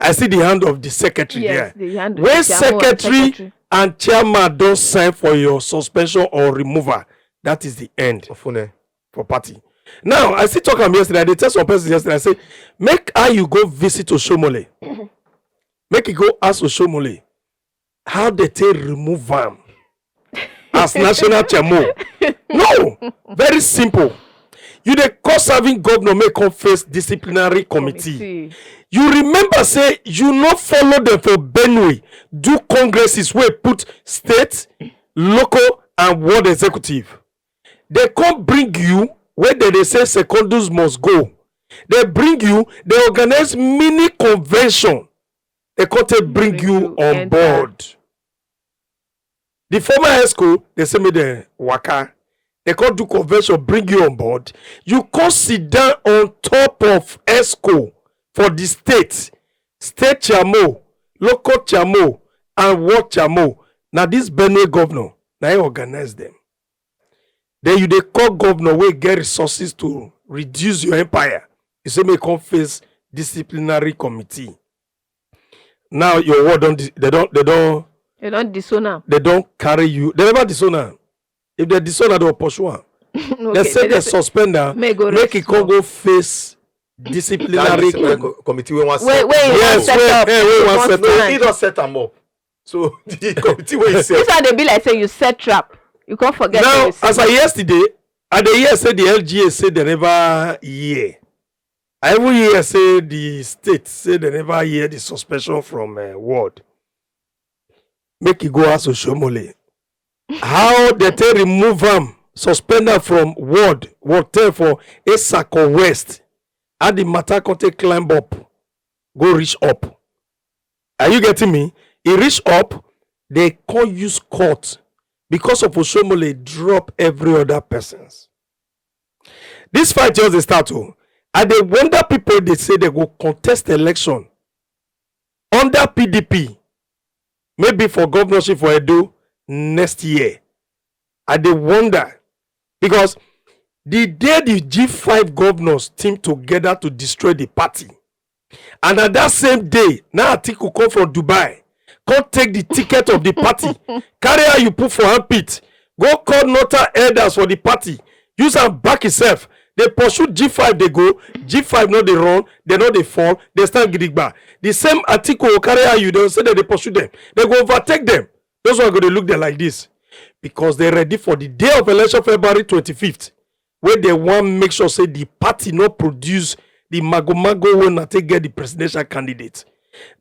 I see the hand of the secretary Yes, there. the hand of When the chairman and secretary secretary. And chairman don sign for your suspension or removal, that is the end Ofune. For party. Now, I still talk am yesterday. I dey tell some persons yesterday. I say, make how you go visit Oshomole. Make you go ask Oshomole how they take remove am as national chairman. No, very simple. You dey call serving governor make come face disciplinary committee. Committee. You remember say you no follow them for Benue do congresses wey put state, local and world executive. They come bring you where they, they say secondus must go. They bring you, they organize mini convention. They come take bring, Bring you, you on enter. Board. The former esco, they say me the waka. They come do convention, bring you on board. You come sit down on top of esco for the state, state chamo, local chamo, and world chamo. Now this Benue governor, now he organize them. Then you dey call governor wey get resources to reduce your empire. You say make come face disciplinary committee. Now your word don dis- they don they don They don't disown am. They don carry you. They never disown am. If they disown am, they will pursue am. Okay, They say they they say- suspend am. May go Make rest it come small. Go face disciplinary That is, uh, committee. Co- committee wey wan Wait, set wait, am you Yes, wan set wait, up. eh, we You wan want set to up. plan. He don set am up. So the committee wey he set. This one dey be like say you set trap. You can't forget. Now, Say you as I yesterday, I dey hear say the L G A say they never hear. I even hear say the state say they never hear the suspension from uh, ward. Make e go ask Oshomole. How they take remove am, suspend am from ward, ward ten for Esako West. How the matter come take climb up, go reach up. Are you getting me? E reach up, they come use court because of Oshomole drop every other persons. This fight just dey start o. I dey wonder people dey say they go contest election under P D P, maybe for governorship for Edo next year. I dey wonder because the day the G five governors team together to destroy the party, and na that same day na Atiku come from Dubai, come take the ticket of the party, carry how you put for armpit, go call northern elders for the party, use am back himself. They pursue G five, they go, G five no dey run, they no dey fall, they stand gidigba. The same Atiku go carry how you, they say that they pursue them, they go overtake them. Those one go dey look there like this because they ready for the day of election, February twenty-fifth, where they want make sure say the party no produce the mago mago wey na take get the presidential candidate.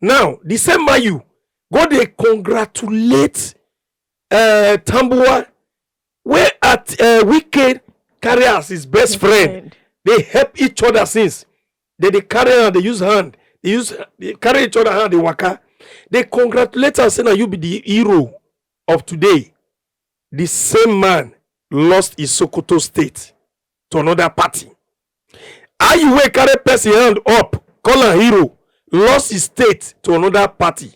Now the same man you go dey congratulate uh, Tambuwa, where at uh, Wike carry as his best friend. They help each other since. They dey carry hand, they use hand, they use they carry each other hand, they waka. They congratulate us say na you be the hero of today. The same man lost his Sokoto state to another party. How you wey carry person hand up, call am hero, lost his state to another party.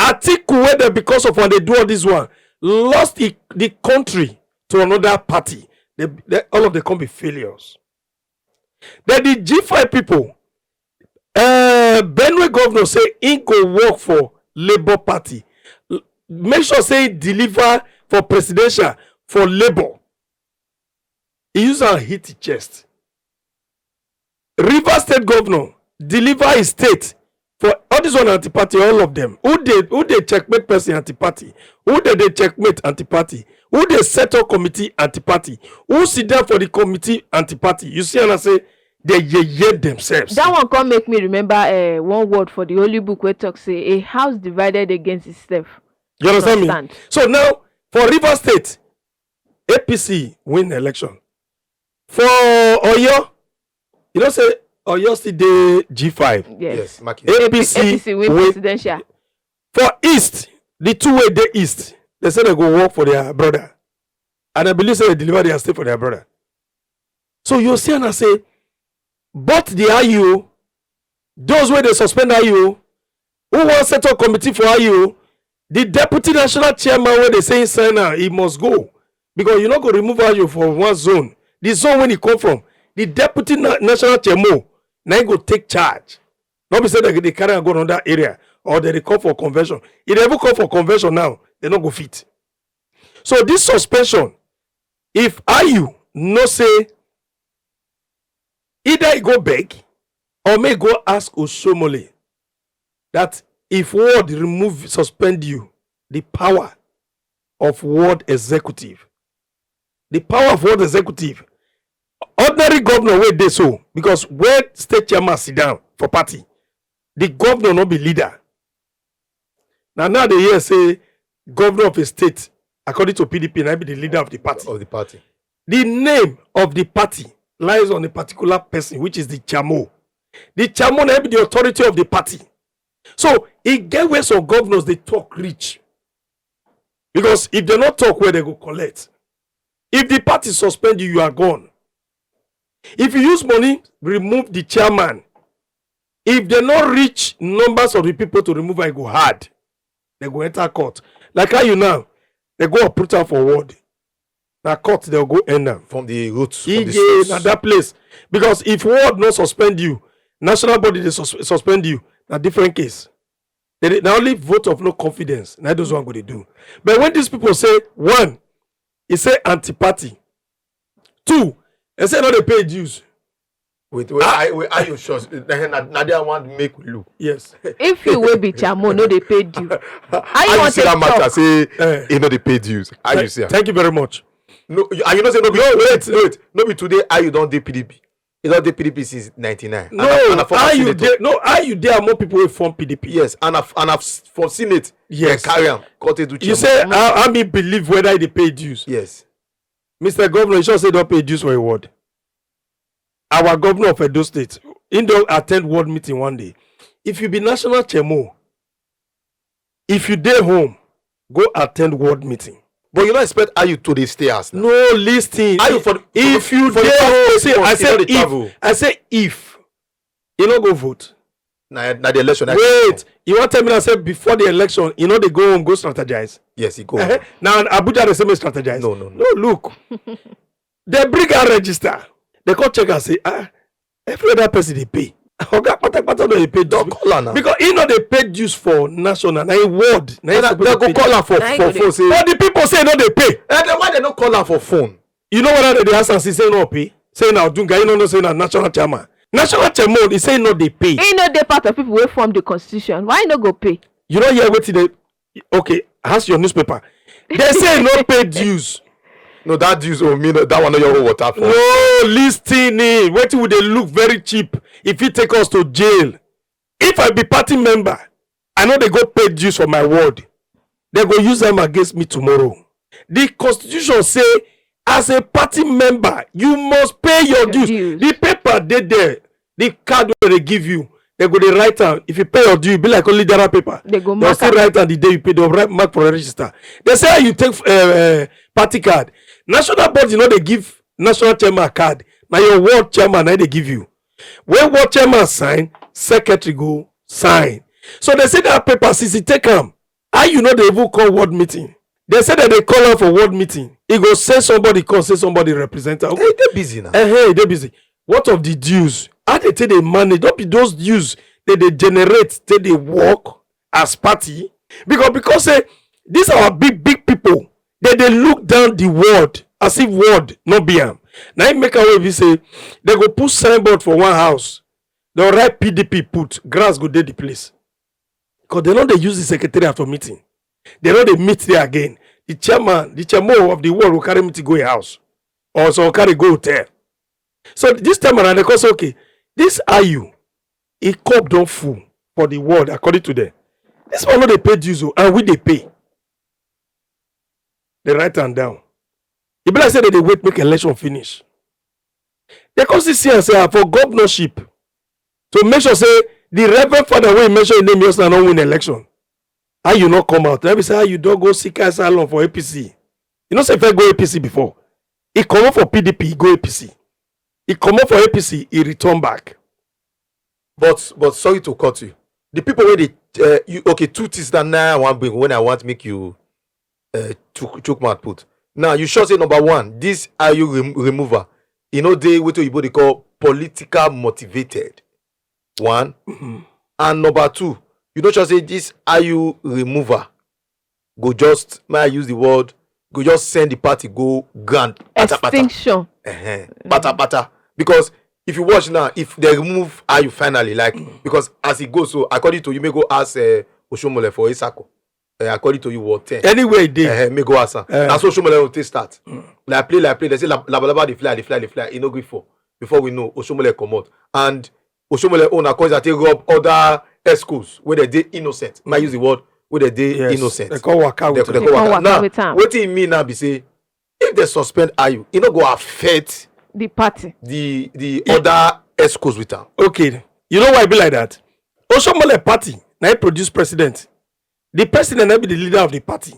Atiku wey dem because of am dey do all this one, lost the, the country to another party. They, they, all of them come be failures. Then the G five people, uh, Benue governor say he go work for Labour Party. L- Make sure say he deliver for presidential for Labour. He use am hit his chest. Rivers State governor deliver his state for all this one anti-party, all of them. Who dey who dey checkmate person anti-party? Who dey dey checkmate anti-party? Who dey set up committee anti-party? Who sit down for the committee anti-party? You see, and I say they yeye themselves. That one come make me remember uh, one word for the holy book wey talk say a house divided against itself. You understand me? Stand. So now for Rivers State, A P C win election. For Oyo, you know say Oyo still dey G five. Yes. Yes, Makinde. A P C A P C win win presidential. For East, the two wey dey East, they say they go work for their brother. And I believe say they deliver their state for their brother. So you see and I say, but the I U, those wey dey suspend I U, who wan set up committee for I U, the deputy national chairman wey dey say he sign am, he must go. Because you no go remove I U for one zone. The zone wey he come from, the deputy na- national chairman, na he go take charge. No be say they dey carry am go another area or they dey call for convention. If they even call for convention now, they no go fit. So this suspension, if I U no say either he go beg or may go ask Oshomole that if word remove, suspend you, the power of ward executive, the power of ward executive, ordinary governor wey dey so, because when state chairman sit down for party, the governor no be leader. Na now they hear say governor of a state, according to P D P, na be the leader of the party. Of the party. The name of the party lies on a particular person, which is the chamo. The chamo na be the authority of the party. So e get where some governors dey talk reach, because if they no talk, where they go collect? If the party suspend you, you are gone. If you use money remove the chairman, if they no reach numbers of the people to remove am, e go hard. They go enter court. Like how you now, they go uproot am for ward. Na court they go end am. From the root, from the Ije, source. Na that place. Because if ward no suspend you, national body dey sus- suspend you, na different case. They dey- na only vote of no confidence na those one go dey do. But when these people say, one, e say anti-party, two, e say no dey pay dues. Wait, wait, I, wait, are you sure? Na, na, na there I want make we look. Yes. If you wey be chamo no dey pay due, how you How you wan see take that matter? Talk? Say Eh. E no dey pay dues. How you Thank, see am? Thank you very much. No, you, and you know say no be No, wait, wait. Wait, no be today. How you don dey P D P? You don dey P D P since ninety-nine. No, And I, and I former how you senator. Dey? No, how you dey among people wey form P D P? Yes, and I, and I for Senate, Yes. They carry am, cut it to You chairman. Say how, how me believe whether they pay dues? Yes. Mister Governor, you sure say don't pay dues for a ward? Our governor of Edo State, He don attend ward meeting one day. If you be national chairmo, if you dey home, go attend ward meeting. But you no expect Ayu to dey stay house now. No, listen. Ayu for the- If for you the- for the dey past home, eight see, I months, he say no dey if travel. I say if you no go vote. Na na the election. Na Wait, you wan tell me na say before the election, you no dey go home go strategize? Yes, he go. Eh, na Abuja dey say make strategize. No, no, no. No, look. Dem bring out register. Dem come check and say, ah, every other person dey pay. Oga patapata no dey pay dues. Don call am now. Because he no dey pay dues for national. Na him ward. Na him And suppose dem dey go pay. Call am for Na him for go phone say. But the people say no dey pay. And then why dem no call am for phone? You know whether dem dey ask am say say no pay. Say na Odunga. You no know say na national chairman. National chairman, he say no dey pay. He no dey part of people wey form the constitution. Why he no go pay? You no hear wetin dey. Okay, ask your newspaper. Dem say no pay dues. No, that dues oh me no, that one no your own water for. No, listen in. Wetin we dey look very cheap. If he take us to jail. If I be party member, I no dey go pay dues for my ward. Dem go use am against me tomorrow. The constitution say as a party member, you must pay your Your dues. dues. The paper dey there. The card wey dem give you, dem go dey write am. If you pay your due, e be like only dara paper. Dem go Dem mark still am. Write am the day you pay. Dem write mark for register. Dem say how you take uh, uh, party card. National body no dey give national chairman card. Na your ward chairman na dey give you. When ward chairman sign, secretary go sign. So dem say that paper since he take am, how you no dey even call ward meeting? Dem say dem dey call am for ward meeting. He go say somebody come, say somebody represent am. Hey, they busy now. Eh, hey, dey busy. What of the dues? How dem take dey manage? No be those dues dem dey generate, take dey work as party? Because because say these our big big people, dem dey look down the ward as if ward no be am. Na im make am wey be say dem go put signboard for one house, dem write P D P put, grass go dey the place. Because dem no dey use the secretariat for meeting. Dem no dey meet there again. The chairman, the chairman of the ward go carry meeting go im house, or some carry go hotel. So this time around, dem come say, okay, this Ayu, im cup don full for the ward, according to them. This one no dey pay dues o, and we dey pay. Dem write am down. E be like say dem dey wait make election finish. Dem come still see am say, ah, for governorship, to make sure say the Reverend Father wey mention im name yesterday no win election. How you no come out? Dem be say, how you don go seek asylum for A P C? You know say e first go A P C before. E comot for P D P, e go A P C. E comot for A P C, e return back. But but sorry to cut you. The people wey dey uh, you okay, two things that now I wan bring when I want make you uh, chook chook mouth put. Now you sure say number one, this Ayu rem- remover, e no dey wetin oyibo dey call political motivated. One. And number two, you no sure say this Ayu remover go just, may I use the word, go just send the party go ground patapata. Extinction. Uh-huh. Patapata. Because if you watch now, if they remove Ayu finally, like, because as it goes, so according to you, may go ask uh, Oshomole for Isako. Uh, according to you, what ten? Anywhere e dey. Uh, may go ask am. Eh. That's what Oshomole will take start. Like play, like play. They say lab- labalaba dey fly, dey fly, dey fly. E no gree for. Before we know, Oshomole comot. And Oshomole own according that take rob other escorts where they dey innocent. May I use the word where they dey Yes. innocent. Dem come waka They, with they am. come Come waka. waka Now, with am. Wetin e mean now be say if they suspend Ayu, e no go affect The party. the the other escorts with am. Okay, you know why e be like that? Oshomole party na im produce president. The president na be the leader of the party.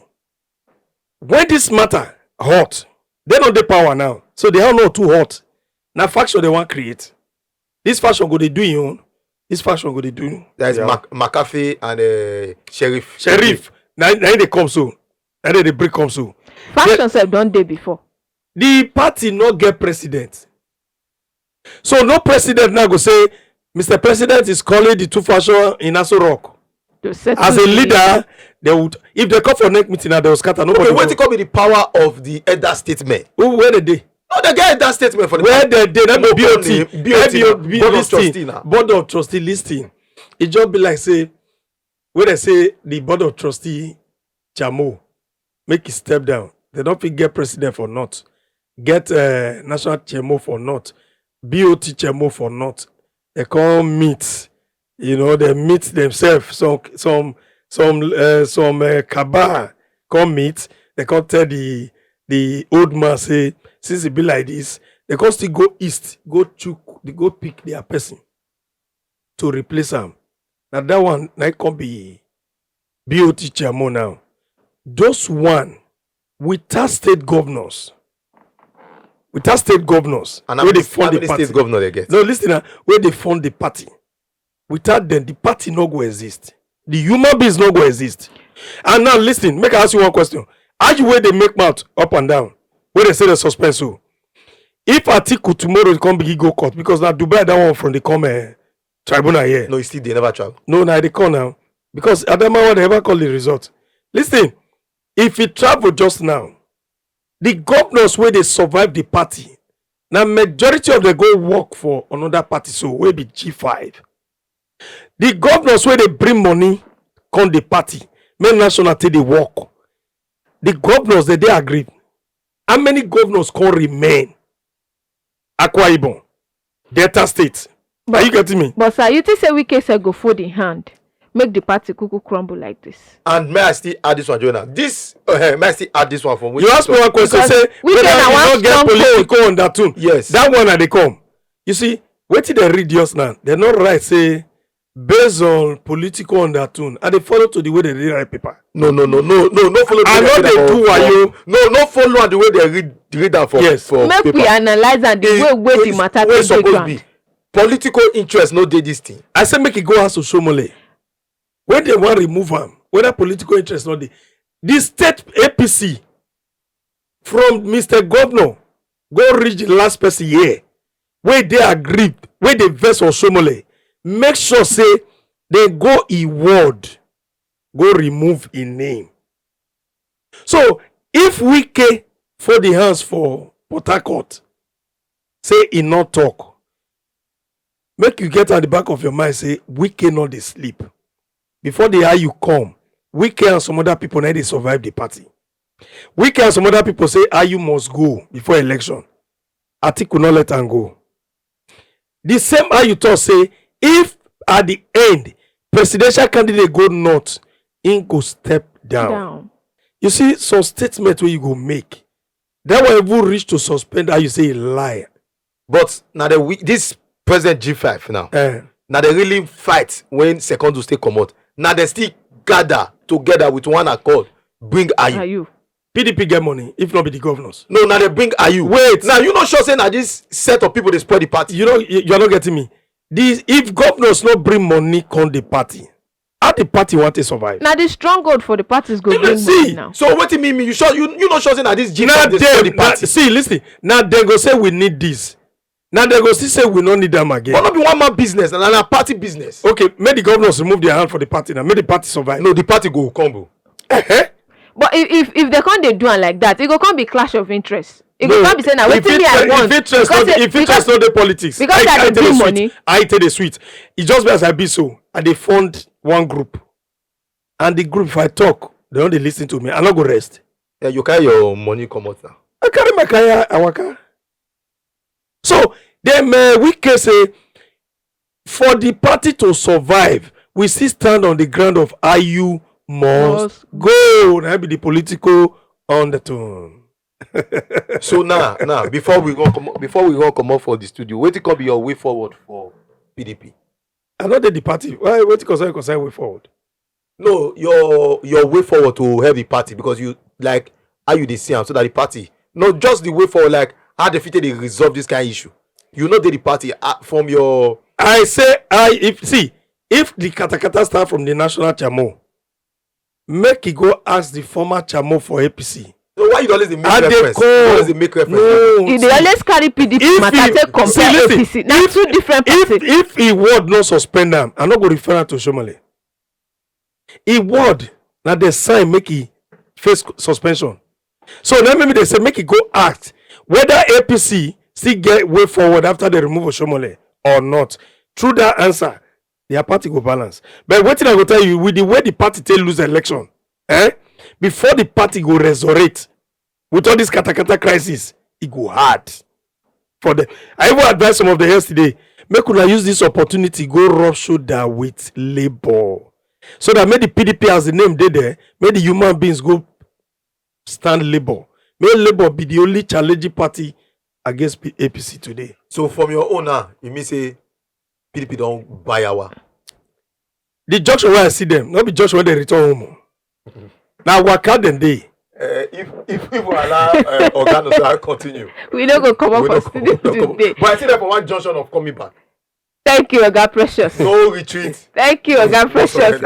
When this matter hot, dem no dey power now, so dem no too hot. Na faction dem wan create. This faction go dey do im own. This faction go dey do im. That is Yeah. Mac- McAfee and uh, Sheriff. Sheriff. Na na im dey come so. Na dem dey bring come so. Faction sef don dey before. The party no get president. So no president now go say, Mister President is calling the two faction in Aso Rock. To settle As a the leader, they would, if dem come for next meeting now, dem go scatter. Nobody Okay, go. Wetin come be the power of the elder statement? Who, where dem dey? No, they get that statement for the Where dem dey? That be No, B O T. B O T That be now. O T. Board of Listen, Trustee now. Board of Trustee, listen. E just be like say, when dem say the Board of Trustee chairmo, make e step down. Dem no fit get president for north, get uh, national chairmo for north, B O T chairmo for north. Dem come meet, you know, dem meet themselves. Some some some uh, some uh, cabal come meet. Dem come tell the the old man say, since e be like this, dem come still go east, go chook, dey go pick their person. to replace am. Na that one na come be B O T chairman now. Those one without state governors, without state governors, And how wey many, dey fund how the many party. State governor they get? No, listen now, wey dey fund the party. Without them, the party no go exist. The human beings no go exist. And now listen, make I ask you one question. How you wey dey make mouth up and down? Wey dey say the suspense so. If Atiku tomorrow come begin go court, because na Dubai that one from the come eh, tribunal here. No, you still dey never travel. No, na dey come now. Because Adamawa dey ever call the result. Listen, if he travel just now, the governors wey dey survive the party, na majority of them go work for another party, so wey be G five. The governors wey dey bring money come the party, make national take dey work. The governors dey dey agree. How many governors come remain? Akwa Ibom, Delta State. Are you getting me? But sir, you think say Wike sef go fold im hand, make the party kuku crumble like this? And may I still add this one, Jonah? This, uh, may I still add this one from You ask me one question, Because say we whether get you our no get strong political undertone. Yes. That one na dey come. You see, wetin dem read just now, dem no write say based on political undertone, I dey follow to the way dem dey write paper. No, no, no, no, no, no follow the I way no dem dey read am do for, wayo. No, no follow am the way dem read, read am for, Yes. for Make paper. We analyze am the It- way wey the it- matter wey take dey suppose ground. Be. Political interest no dey this thing. I say make e go ask Oshomole. When dem wan remove am, whether political interest no dey, the state A P C, from Mister Governor go reach the last person here, wey dey aggrieved, wey dey vex for Oshomole, make sure say dem go e ward, go remove im name. So if Wike fold the hands for Port Harcourt, say e no talk, make you get at the back of your mind say Wike no dey sleep. Before the I U come, Wike and some other people na dey survive the party. Wike and some other people say I U must go before election. Atiku no let am go. The same I U talk say if at the end presidential candidate go north, im go step down. Down. You see some statement wey you go make, that one even reach to suspend I U say e lie. But na the we- this president G five now. Eh. Na they really fight when Secondos take comot. Na they still gather together with one accord, bring Ayu. Are you? P D P get money if not be the governors. No, na they bring Ayu. Wait. Now you not sure say na this set of people they spoil the party. You know you, you are not getting me. These if governors not bring money come the party, how the party want to survive? Na the stronghold for the parties go You know, bring money see, now. So what do you mean? You sure you you not sure say na this G Now five they spoil the them, now, party? See, listen. Now they go say we need this. Now they go see say we no need them again. But not be one man business, na na party business. Okay, make the governors remove their hand for the party now. Make the party survive. No, the party go come. Go. Eh-heh. But if if, if they can't they do am like that, it go come be clash of interest. It go No, come be say na if wetin me I interest- want. If interest Because not, say- if interest because- not the politics, because I, I I dey tell bring you sweet. Money. I tell you sweet. It's just as I be so. I dey fund one group, and the group if I talk, they don't dey listen to me. I no go rest. Yeah, you carry your money come out now. I carry my kaya, I waka. So dem uh, Wike say for the party to survive, we still stand on the ground of I U must Must. Go. That be the political undertone. So now, now before we go come before we go come up for the studio, wetin come be your way forward for P D P? I no dey the party. Why wetin concern concern way forward? No, your your way forward to help the party because you like how you dey see am so that the party no just the way forward like how they fit take dey resolve this kind issue. You no dey the party uh, from your I say I if see if the katakata start from the national chairman, make e go ask the former chairman for A P C. So why you dey always dey make I dey reference? You dey always dey make reference. No. You dey always carry P D P If matter he- take see, compare listen, A P C. Na if- two different if parties. If he word no suspend am, I no go refer am to Shomole. He word na the sign make he face suspension. So na maybe they say make he go act whether A P C still get way forward after they remove Oshomole or not. Through that answer, their party go balance. But wetin I go tell you, with the way the party take lose election, eh, before the party go resurrect with all this katakata crisis, e go hard for them. I even advise some of them yesterday, make una use this opportunity go rub shoulder with Labour, so that make the P D P as the name dey there, make the human beings go stand Labour, make Labour be the only challenging party against P- A P C today. So from your own now, you mean say P D P don buy our. The junction where I see them, not be junction where they return home. Now waka dem dey. Uh, if if if we allow uh, Oga Nosa continue, We no go comot we for no studio come- we no come- today. But I see that for one junction of coming back. Thank you, Oga Precious. No retreat. Thank you, Oga Precious.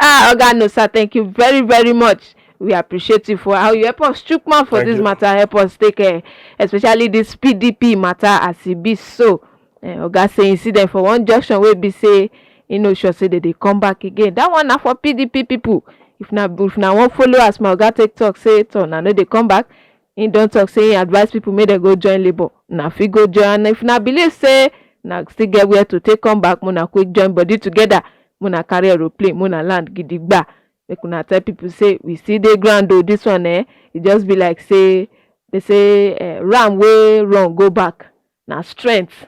Ah, Oga Nosa, thank you very, very much. We appreciate you for how you help us chook mouth for Thank this you. Matter, help us take care, especially this P D P matter as e be so. Eh, Oga say e see dem for one junction wey be say e no sure say dem dey come back again. That one na for P D P people. If na if na one follow as my Oga take talk say to na no dey come back, he don talk say he advise people make dem go join labour. Na fit go join, and if na believe say na still get where to take come back, una quick join body together, una carry aeroplane, una land gidigba. Make una tell people say we still dey ground o. This one eh, e just be like say they say eh, ram wey run go back na strength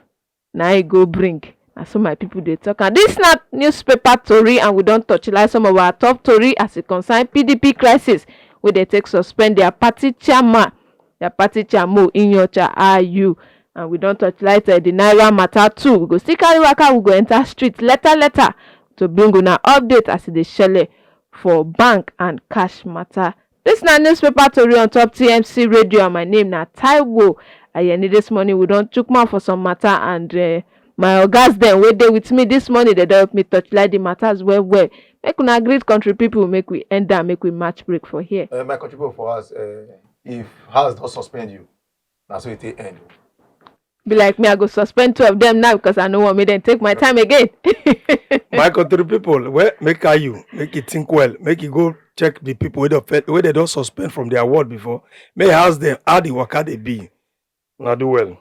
na e go bring. Na so my people dey talk. And this na newspaper tori, and we don torchlight some of our top tori as e concern P D P crisis wey dey take suspend their party chairman, their party chairman Inyocha Ayu. And we don torchlight uh, the naira matter too. We go still carry waka, we go enter street letter letter to bring una update as e dey shele for bank and cash matter. This na newspaper tori on top T M C radio, and my name na Taiwo Ayeni. This morning we don chook mouth for some matter, and uh, my ogas dem wey dey with me this morning, they don help me torchlight the matters well well. Make una greet country people, make we end am, make we match break for here. Uh, my country people for us, uh, if house don suspend you, na so e take end. Be like me, I go suspend two of them now because I no want make them take my time again. My country people, well, make I you make it think well, make you go check the people where they, where they don't suspend from their ward before. May ask them how the waka they be. Now do well.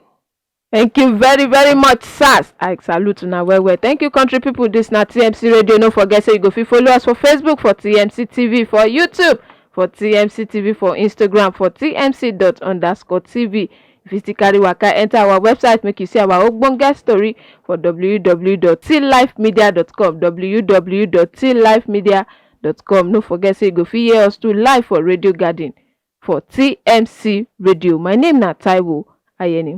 Thank you very, very much, sirs. I salute una well well. Thank you, country people. This na T M C Radio. No forget say you go fit follow us for Facebook, for T M C T V, for YouTube, for T M C T V, for Instagram, for T M C dot underscore T V. If you still carry waka, enter our website, make you see our ogbonge story for w w w dot t life media dot com, w w w dot t life media dot com. No forget say you go fit hear us too live for Radio Garden for T M C Radio. My name na Taiwo Ayeni.